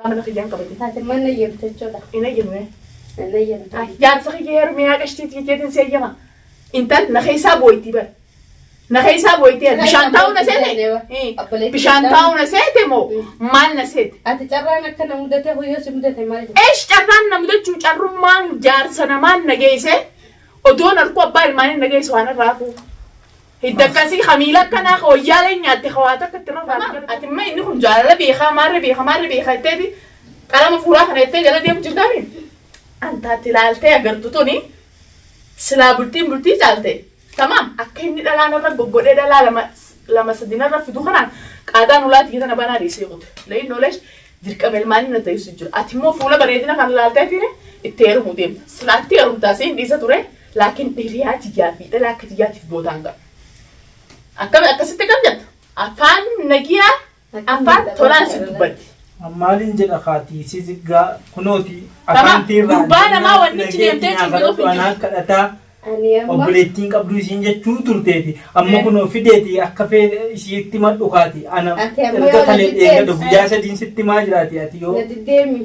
Mana kiyyaan qabate. Ati mana eeyyamte jechuudha. Hin eeyyamne. Hin eeyyamte. Jaarsa kiyya heerumee haa qashtiiti jeetiin si eeyyama. Intal na keessaa booytii bara. Na keessaa booytii bishaan taa'uu na seete? Bishaan taa'uu na seete moo maal na seete? Ati carraan akka na mudate hoyyoo si mudate maal jedhu? Eesh carraan na mudachuu carrummaan jaarsa namaan na geesse odoon harkuu abbaa ilmaanii na geesse waan irraa hafuu. Hidda akkasii hamiila akkanaa ka wayyaalee nyaatte ka waa takka itti rarraate. Ati immoo inni kun jaalala beekaa maarree beekaa maarree beekaa jetteeti qalama fuulaa kana jettee jala deemu jirtaami. Antaatti ilaaltee agartu tuni silaa bultiin bultii caalte. Tamaam akka inni dhalaa narra goggodhee dhalaa lama lama sadi narra fidu kanaan qaadaan ulaa tiyya tana banaa dhiisee kute. La'iin oolesh dirqama ilmaanii na ta'isu jira. Ati immoo fuula bareedina kana ilaalteetiin itti heerumuu deemta. Silaa itti heerumtaa siin dhiisa ture laakiin hiriyaa tiyyaa fi dhalaa akka tiyyaatiif bootaan qaba. Akkami akkasitti kam jetta? Afaan nagiyaa afaan tolaan si dubbatti. Maaliin jedha kaati si ziggaa kunooti Tama, afaan tiirraa gurbaa namaa wanni ichi deemtee cinqitu hin jiru. Anaan kadhataa Ani amma obboleettiin qabdu isiin jechuu turteeti amma kunoo fideeti akka fee isiitti madhu kaati ana Ati amma erga yoo kalee na eeggadha diddees. guyyaa sadiin sitti maa jiraati ati yoo na diddeemi.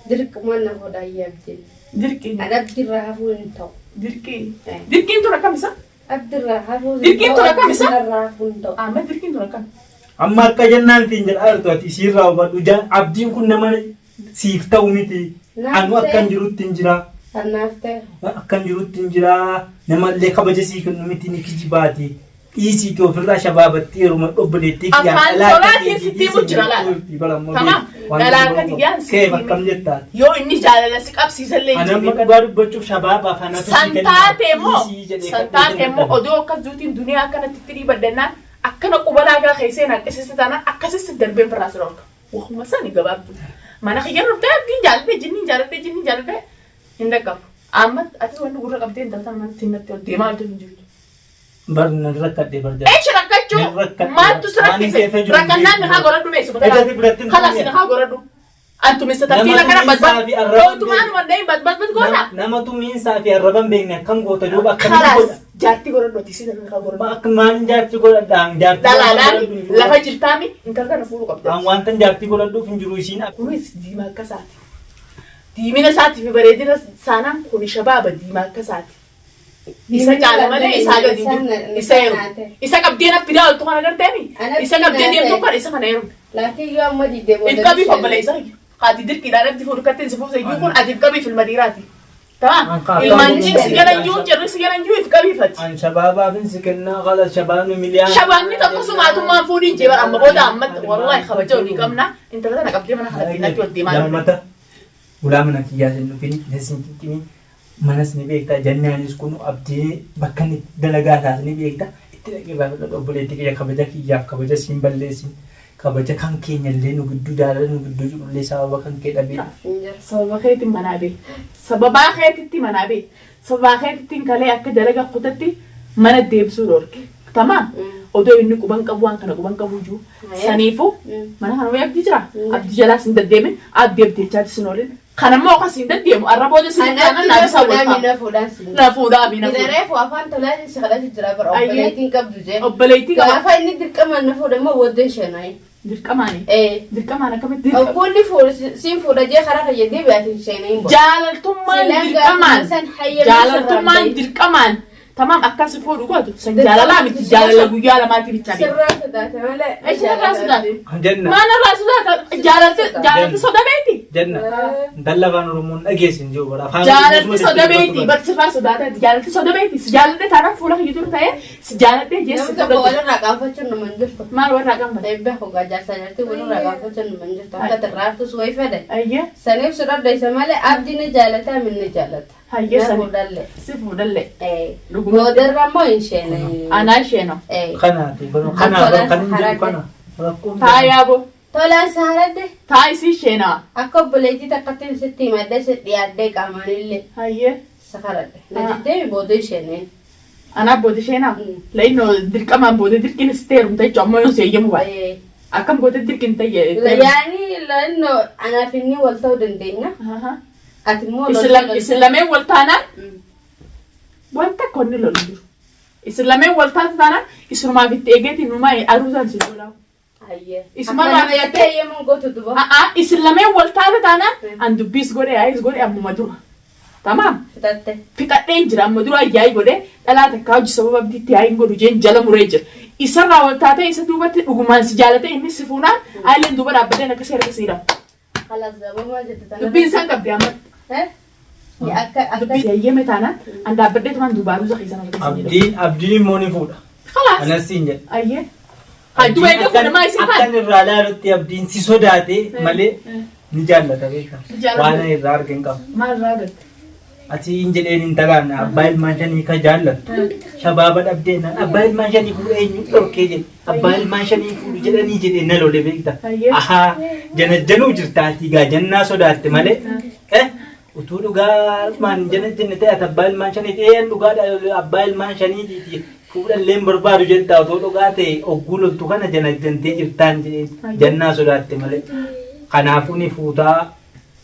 Dirquma na godha abdiin. Dirqii. Ani abdiirraa hafuu hin ta'u. Dirqii. Dirqiin tun akkam isa? Abdiirraa hafuu hin Dirqiin ta'u. tun akkam isa? Abdiirraa hafuu hin ta'u. Amma dirqiin tun akkam? Amma akka jennaan siin jedhaa jirtu ati isiirraa hubadhu abdiin kun nama siif ta'u miti Naaf anu akkan ta'e. jirutti hin jira Kanaaf ta'e. akkan jirutti hin jira namallee kabaja sii kennu miti ni kijibaati dhiisii kee ofirraa shabaabatti yeruma obboleettii kiyyaan Afaan dhalaa akka tolaatiin keetii sitti himu jira laala. jirti bara ammoo Tamaam. beektu. Waan Dhalaa akka jiru tiyyaan sitti keef himu. akkam jettaati Yoo inni jaalala si qabsiisallee hin Ani amma jiru. dhugaa dubbachuuf shabaabaaf anatu sii San kenna taate immoo dhiisii jedhee san kadhee taate immoo dadhabe. odoo akkas duutiin duniyaa akkanatti itti dhiibadhannaan akkana quba laagaa keessee naqqisiiste taanaan akkasitti darbeen firraa si dhorka. Wahuma sani gabaabdu. Mana kiyya dhuftee abdiin jaaladhee jinniin jaaladhee jinniin jaaladhee hin dhaqqabu. Amma ati wanni gurra qabdee intala tana manatti natti ol deemaa oltu hin jirtu. Bar nan rakkadhe bar jala. Eeshi rakkachuu Nan rakkadhe. maaltu si Waan rakkise keessa jiru hin rakkannaan beeku. ni haa godhadhu meessu Ija si biratti hin Kalaas tuqne. ni haa godhadhu. Antu mista tartiila Nama kana tumiinsaa badbad fi arraba hin dhootumaan beekne. wanda'in badbad goota. Nama tumiinsaa fi arraba hin beekne akkam goota duuba akkamitti Kalaas godha? jaartii godhadhu ati si haa godhadhu. Akka maalin jaartii godhadhaan jaartii Dhalaadhaan godhadhu hin jiru. lafa jirtaami intala tana fuudhu qabda. An wantan jaartii godhadhuuf hin jiru isiin akka. Kunis diimaa akka isaati. Diimina isaatii fi bareedina saanaan kuni shabaaba diimaa akka isaati. Isa caala malee isaa gadi hin jiru. Isa heerume. Isa qabdee na fidaa oltu kana garteemi. Isa qabdee deemtu kana isa kana heerume. Laakiin yoo amma diddee booda. If qabiif obboleessa kiyya. Haati dirqiidhaan abdi fuudhu kattiin si fuuse iyyuu kun ati if qabiif ilma dhiiraati. Tamam. An kaafaa Ilmaan godhu si jala iyyuu jirri si jala iyyuu if qabiifati. An shabaabaafin si kennaa qala shabaabni miliyaana. Shabaabni tokko sumaatummaan fuudhiin jee bara amma booda ammatti wallahi kabaja olii qabna intala tana qabdee mana kanatti natti ol deemaa jirti. Lammata ulaa mana kiyyaa sin dhufin sin cinqini manas ni beekta jannaanis kun abdii bakka inni dalagaa isaas ni beekta itti dhaqee irraa fudhadhu obboleettii kiyya kabaja kiyyaaf kabaja siin balleessin kabaja kan keenya illee nu gidduu jaalala nu gidduu jiru illee sababa kan kee dhabee Sababa keetiin manaa bee. Sababaa keetitti manaa bee. Sababaa keetittiin kalee akka dalaga kutatti mana deebisuu dhorke. Tamaam. Odoo inni quban qabu waan kana quban qabu jiru. Saniifuu mana kana wayii abdii jira. Abdii jalaas hin deddeemin. Abdii abdichaatti sin oolin. Kana immoo akkas hin deddeemu. Arra booda sin Ani taanaan abdii naa isaa wal fuudhaa ta'a. mina fuudhaan si. Na fuudhaa mi na fuudhaa. Reefu afaan tolaatiin si kadhatu jira bara Ayyee. obboleettiin qabdu jee. Obboleettii qaba. Gaafa inni dirqamaan na fuudhe immoo booddee sheenaayi. Dirqamaani. Ee. Dirqamaan akkamitti dirqama? Obboonni fuudhe siin fuudha jee karaa kiyya deebi'aati hin sheenaayin booda. Jaalaltummaan Silaan dirqamaan. gaafuma san hayyamni Jaalaltummaan sirraan dirqamaan. Tamaam akkas fuudhu gootu. San Dirqama jaalalaa miti jaalala guyyaa lamaati bichaa beeku. Sirraa sodaate malee. Isheen irraa sodaate. Janna Maal irraa sodaata? Jaalalti jaalalti soda beeti. janna intala afaan oromoon dhageessin jiru bara afaan Jaalalti soda beeti. Bar sirraa sodaata. Jaalalti soda beeti. Si jaaladhe taanaan fuula kiyya dura ta'ee si jaaladhe Namni jeessi tokko walirraa qaanfachuun numa hin jirtu. Maal warraa qaanfata? Eebba hogaa jaarsaa jaartii walirraa qaanfachuun numa hin jirtu. Akka xirraaftus wayi fedhe. Ayyee. Saniif si dhodheessa malee abdii ni jaalata min ni jaalata. Hayyee Na sani. fuudhalle. Si fuudhalle. Eh. Dhugumatti. Boodarra immoo hin sheenayi. Anaa isheenoo. Eh. Kanaati kana kan hin jiru kana rakkoon Taa yaaboo. Tolaan saaradde Taa isii isheenaa. akka obboleettii takkatti sitti himadhee si dhiyaadhee qaamaanillee Hayyee. sakaradhe. Na diddeemi booda hin sheenayin. Anaa booda isheenaa. Lainoo dirqamaan booda dirqiin sitti heerumte jechuudha ammoo yoon si eeyyamu baate. Eh. Akkam goote dirqiin ta'e. Yaani lannoo anaaf inni wal ta'uu dandeenya. Ati immoo Isin lameen wal taanaan wanta akka inni lolu jiru. Isin lameen wal taatu taanaan isinumaaf itti eegeetiin numaa aruusaan si godhaa. Hayyee. Isuma Akka irraa nama jettee fudhattee eeyyamuun gootu duba. A'aa isin lameen wal taate taanaan an dubbiis godhe yaa'is godhe ammuma dura. Tamaam. Fixatte. Fixadheen jira amma dura yaa'ii godhe dhalaa takkaa hojii sababa abdiitti yaa'iin godhu jeen jala muree jira. Isarraa wal taatee isa duubatti dhugumaan si jaalate inni si fuunaan ayileen duuba dhaabbateen akkasii harka siidha. Kalaas gabaa maal jette tana? Dubbiin isaan qabdi amma. Eh? Akka akka Dubbiin yayyeme taanaan an dhaabbadhee tumaan duuba aruuza keessan harka siidha. Abdiin immoo ni fuudha. Khalaas. Anas siin jedha. Ayyee. Haa duuba eega fuudha maa isin Akkan faana. irraa ilaalutti abdiin si sodaate malee ni jaallata beekaa. Ni jaallata. Waan ani irraa arge hin qabu. Maal irraa agatte? Ati hin jedheen intalaan abbaa ilmaan shanii ka jaallattu. Shabaaba dhabdee naan abbaa ilmaan shanii fuudhu eenyu dhorkee jedhe. Abbaa ilmaan shanii fuudhu jedhanii jedhee na lole beekta. Ayyee. Ahaa janajjanuu jirta ati gaa jannaa sodaatte malee. Eh utuu dhugaa maan janajjanne ta'e ati abbaa ilmaan shanii ta'e dhugaadha abbaa ilmaan shaniitiiti fuudhallee hin barbaadu jettaa otoo dhugaa ta'e ogguu loltu kana janajjantee jirtaan jedheen jannaa sodaatte malee. Kanaafuu ni fuutaa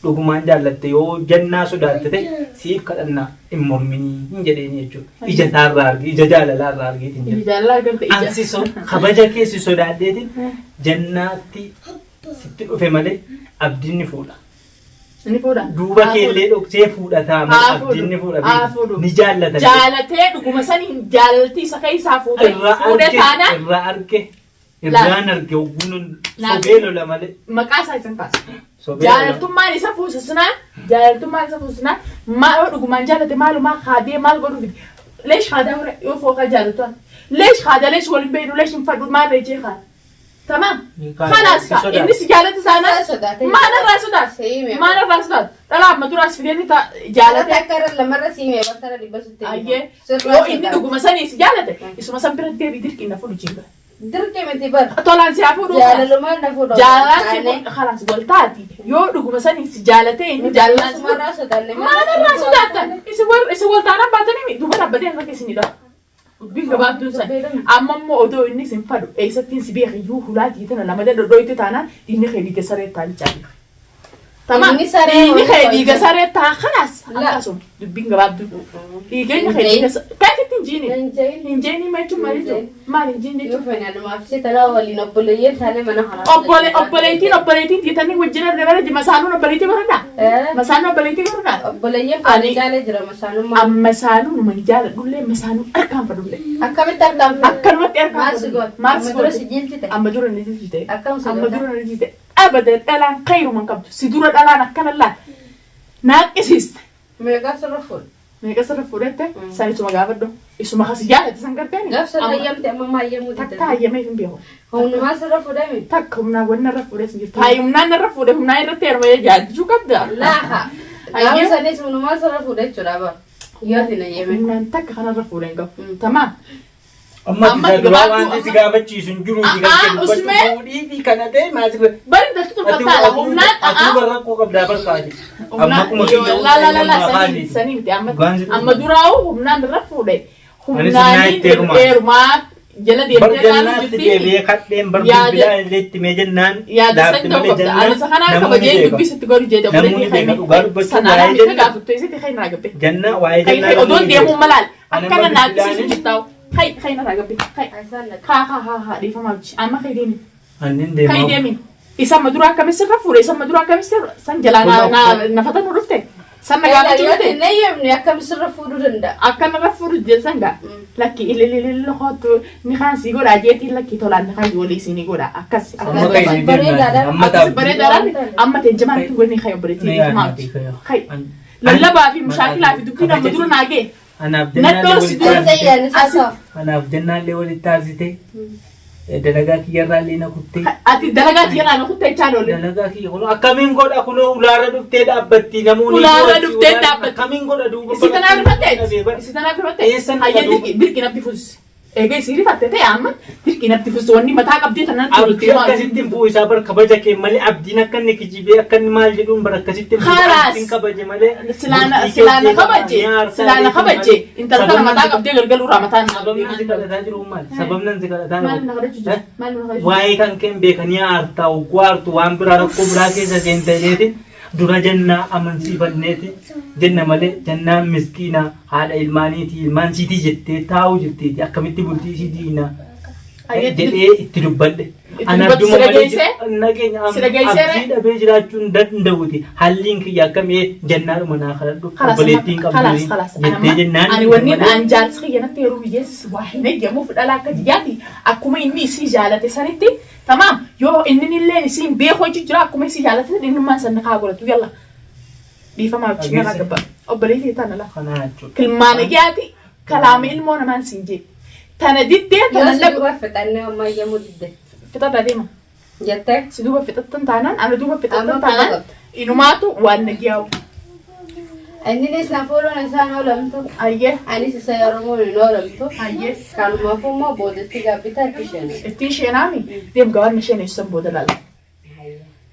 dhugumaan jaallatte yoo jannaa sodaatte ta'e siif kadhannaa hin morminii hin jedheeni jechuudha. Ija isaarraa argi, ija jaalalaa irraa argeetiin Ija jedha. jaalalaa agarte ija. Ansi so kabaja kee si sodaadheetiin jannaatti sitti dhufe malee abdiin ni fuudha. Ni fuudha. Duuba Haa kee fuudhu. illee dhoksee fuudhataa malee Haa fuudhu. abdiin ni fuudha Haa beekta. fuudhu. Ni jaallata. Jaalatee dhuguma saniin jaalaltii isa keessaa fuudhee Irraa fuudhee arge, taanaan irraa arge, irraan arge ogguun Laal. sobee lola malee. maqaa isaa isin kaasa. Sobee lola. Jaalaltummaan isa fuusisnaan jaalaltummaan isa fuusisnaan maal yoo dhugumaan jaalate maalumaa haadee maal godhuu fide leesh haadaa hore yoo fooqaa jaalatu leesh haada leesh waliin beeynu leesh hin fadhu maal reejee haada. Tamaam. Ni kaasa. Kanaas Si ka sodaata. inni si jaalate Irraa taanaan sodaate. maal irraa sodaata? Siime. Maal irraa sodaata? Dhalaa amma duraas fidee Jaalate jaalate akka irra lamarra siime bakka dhibba sitti. Ayyee yoo inni dhuguma sanii si jaalate isuma san biratti deebii dirqiin na fuudhu jiinga. Dirqi miti bar. Tolaan si haa fuudhu. Jaalalumaan na fuudhu. Jaalalaan si fuudhu khalaas wal taati yoo dhuguma sanii si jaalate inni jaalalaan si fuudhu. Sumarraa sodaanne. Maal irraa sodaattan? Isin wal isin wal taanaan baatanii duuba dhaabbatee harka keessanidha. Dubbiin gabaabduun san. Amma immoo odoo inni isin fadhu eessattiin si beekiyyuu hulaatii tana lama dhodhoyte taanaan dhiigni kee dhiiga saree taa jechaa beeka. Tamaam Dhiigni saree dhiigni kee waliin dhiiga saree taa khalaas La. akkasuma dubbiin gabaabduun. Dhiigni kee dhiiga saree kaasitti hin jiini. Hin jeeyin. Hin jeeni jechuun maal jechuun? Maal hin jeeni Yoo jechuun? fedhan anumaaf si tanaa waliin obboleeyyan taanee mana kanaa. Obbole obboleettiin obboleettiin jettanii wajjin irra bara masaanuun obboleettii godhadhaa? Eh? Masaanuun obboleettii godhadhaa? Obboleeyyan kaanii caalee jira masaanummaa. Amma saanuun man jaaladhullee masaanuun harkaan fadhullee. Akkamitti harkaan fuudhu? Akkanumatti harkaan Maal si goote? Maal si Amma dura goote? si jilchite? Amma dura ni jilchite. Akkam si Amma goote? dura ni jilchite. Abadan dhalaan khayruman qabdu. Si dura dhalaan akkana laal. Naaqqisiiste. Meeqa sirra fuudhu? Meeqa sirra fuudhette? San isuma gaafadhu. Isuma kasi jaalate san garteeni. Gaaf sirra hayyamte amma maa hayyamuu Takka didde? hayyamee hin beeku. Humnumaa sirra fuudhame? Takka humnaa wanna irra fuudhee sin jirtu. Hayi humnaan irra fuudhe humnaa irratti heeruma jaallachuu qabda. Laaha. Hayyee. Gaafa sanis humnumaa sirra fuudhe jechuudha bara. Yoo hin hayyame. Humnaan takka kanarra fuudhee hin qabu. Mm. Tamaam. Amma Amma isa duraa gabaabduu wanti si amma- gaafachiisu hin jiru kan A'aa, kee dubbachuu usmee. fuudhii fi kana ta'e maal si Bari daltu Ati tolfattaadha. Humnaan atuu barra rakkoo qabdaa barkaati. Amma Humnaan akkuma kiyya la la la la humnaa sanii haali. sanii miti amma Dhugaan si amma duraa'u humnaan irra fuudhe. Anis humnaa Humnaaniin itti heerumaa. heerumaa jala Bar deemtee laalu jannaatti jirti. deebi'ee kadheen bar Yaada- bilbilaa illee itti mee jennaan Yaada san laafti ta'uu malee qabda. jennaan Ani isa kanaan namoonni kabajee beeka. dubbisitti godhu jedhe Namoonni obboleettii beeka. Dhugaa dubbachuun Sanaan waa'ee miti jennaa. gaafattu isitti kan irraa gabbe. Jannaa waa'ee Kai jannaa kai odoon namoonni deemuu beeka. malaal Ani akkana amma naaqqisiisu bilbilaan- jirtaa'u. Kai kai narraa gabbe. Kai Isaan na haa haa haa haa dhiifamaa wajji amma kai deemi. Annin Kai deemaa. deemi. Isa amma dura akkamis sirra fuudhe isa amma dura akkamis sirra san jalaa na na nafata nu dhufte. San na gaafachuu Yoo dhufte. hin hayyamne akkam sirra fuudhuu danda'a? Akkana irra fuudhu jedhan gaa. Lakki ilililil hootu ni kaan sii godha jeetiin lakki tolaan ni kaan walii sii ni godha akkas Amma akkas kai ni Bareedaadha. deemaa. Amma akkas taabbii. bareedaadhaan amma teenjamaan itti godhni kai obboleettii Ni dhiifamaa yaadna wajji. kiyya. Kai lallabaa fi mushaakilaa fi dubbiin amma dura naa ga'e. Anaaf Nadhoo jennaallee si walitti dura Ani zayyaan isaa Asi- sa'a. Anaaf jennaallee walitti taasite. Dalagaa kiyyarraa illee na kuttee. Ati dalagaa tiyyarraa na kuttee jechaa oolle. Dalagaa kiyya kunoo akkamiin godha kunoo ulaarra dhuftee dhaabbatti namoonni. Ulaarra dhuftee dhaabbatti. Akkamiin godha duuba. Isii tanaaf rifatte? Isii tanaaf rifatte? Eessan Hayyee dhufa duuba? dirqi dirqi natti fuusi. Egaa isii rifatte ta'e amma dirqi natti fuusi wanni mataa qabdee tanaan Abdii akkasitti hin bu'u isaa bar kabaja kee malee abdiin akka inni kijibee akka inni maal jedhuun bar akkasitti hin bu'u Khalaas. abdiin kabaje malee. Silaana bultii kee silaana jeeqama, kabaje ni aarsaa silaana beekama kabaje malee. intala tana Sababni mataa si- qabdee galgaluu irraa mataan na Sababni si kadhataa jiru maali? Sababni si kadhataa Maal jiru? na kadhachuu jiru? Eh? Maal na kadhachuu jiru? Waa'ee kan kee hin beekanii aartaa ogguu aartu waan biraa rakkoo biraa keessa seenteetiin dura jennaa amansiifanneeti jenna malee jennaan miskiina haadha ilmaaniiti ilmaan siitii jettee taa'uu jirtiiti akkamitti bultii isii diinaa. Jedhee itti dubbadhe. Itti Ana dubbadhu abduma si malee dhageessee? nageenya Si dhageessee abdii dhabee jiraachuu hin danda'uti. Halliin kiyya akkamii jannaadhuma naa kadhadhu obboleettiin خلاص qabdu خلاص jettee jennaan. ani wanni an jaarsi kiyya natti yeroo biyyeessis waa hin eeyyamuuf dhala akka jiyyaati akkuma inni isii jaalate sanitti tamaam yoo inni illee isiin beeku hojii jira akkuma isii jaalate san inni maan sanni kaa godhatu yalla dhiifamaa wajjin narraa Dhageesse. gabba obboleettii tana la Kanaa jechuudha. kilmaana giyaati kalaama ilmoo namaan siin jee tana diddee Yoo tana si labu duuba fixannee ammaa yommuu didde. fixadhaa deema Jettee? si duuba fixattan taanaan ana duuba fixattan Amma taanaan qabda. inumaatu waan nagiyaa'u Inninis na fuudhuun isaan oolamtu. ayyee Anis isa Oromoon hin oolamtu. ayyee Kanumaafuu immoo boodatti gaabbitaa itti isheen. ittiin sheenaami deem gabaanni isheen eessan booda laala.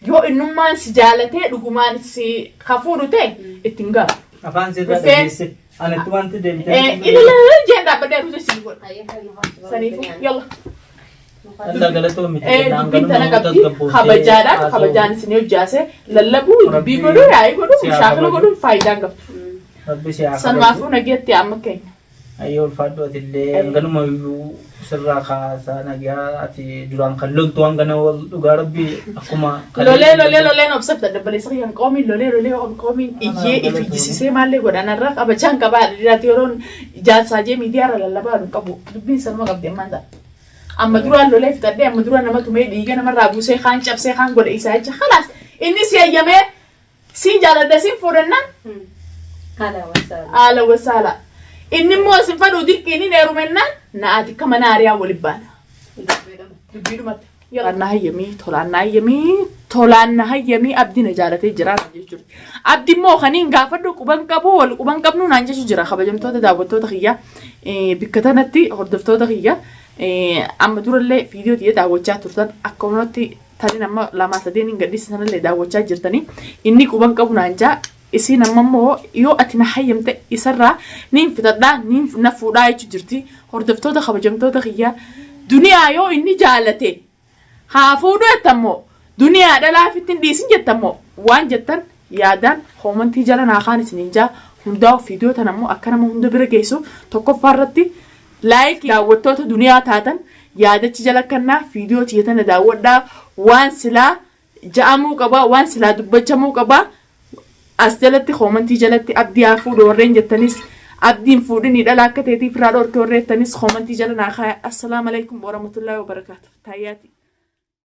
Yoo innummaan si jaalatee dhugumaan si hafuudhu ta'e ittiin galu. Afaan sirraa Dhufee. dhageesse. Anatti wanti deemtee. Ililil jeen dhaabbadhee ruuta si godha. Saniifuu yalla. Allah galatoo miti. Dubbiin tana qabdi kabajaadhaan kabajaan isin hojjaase lallabuu dubbii godhuu yaa'ii godhuu shaakala godhuu faayidaan qabdu. Rabbi si haa kabaju. Sanumaafuu nageetti amma keenya. Ayyoo ulfaadhu atillee hanganuma iyyuu sirraa kaasaa nagaa ati duraan kan loltu hangana wal dhugaa rabbi akkuma Lolee lolee loleen obsafta dabbaleessa kan qoomiin lolee lolee qoomiin iyyee ifiyyisisee maallee godhanarra kabajaan qabaa dhiiraati yeroon ijaarsaa jee miidiyaarra lallabaa hin qabu dubbiin sanuma qabdi ammaan ta'a. Amma duraan lolee fixadhee amma dura nama tumee dhiiga namarraa buusee kaan cabsee kaan godhe isaa jecha khalaas inni si hayyamee siin jaaladha siin fuudhannaan Haala wasaala. haala wasaala. Inni immoo isin fadhuu dirqiin hin heerumennaan na'aati akka mana ariyaa waliin baana. Dubbiidhumatti. Tolaan na hayyamii, tolaan na hayyamii, tolaan na hayyamii abdii na jaalatee jira jechuudha. Abdi immoo kaniin gaafadhu quban qabu wal quban qabnu naan jechu jira kabajamtoota daawwattoota kiyya bikka tanatti hordoftoota kiyya amma durallee viidiyoo tiyya daawwachaa turtan akka hunatti tanin amma lamaa sadeen hin gadhiisan sanallee daawwachaa jirtanii inni quban qabu naan jaa isiin amma immoo yoo ati na hayyamte isarraa niin fixadhaa niin na fuudhaa jechuu jirti hordoftoota kabajamtoota kiyya duniyaa yoo inni jaalate haa fuudhu jettammoo duniyaa dhalaafitti hin dhiisin jettammoo waan jettan yaadaan koomantii jala naa kaan isiniin jaa hundaa'u viidiyoo tana immoo akka nama hunda bira geessu tokkoffaa irratti like daawwattoota duniyaa taatan yaadachi jala kannaa viidiyoo tiyya tana daawwadhaa waan silaa ja'amuu qabaa waan silaa dubbachamuu qabaa as jalatti koomantii jalatti abdii haa fuudhu warreen jettanis abdiin fuudhinii dhala akka ta'eetiif irraa dhorke warreen jettanis koomantii jala naa kaaya assalaamu alaikum warahmatullaahi wabarakaatu taayyaati.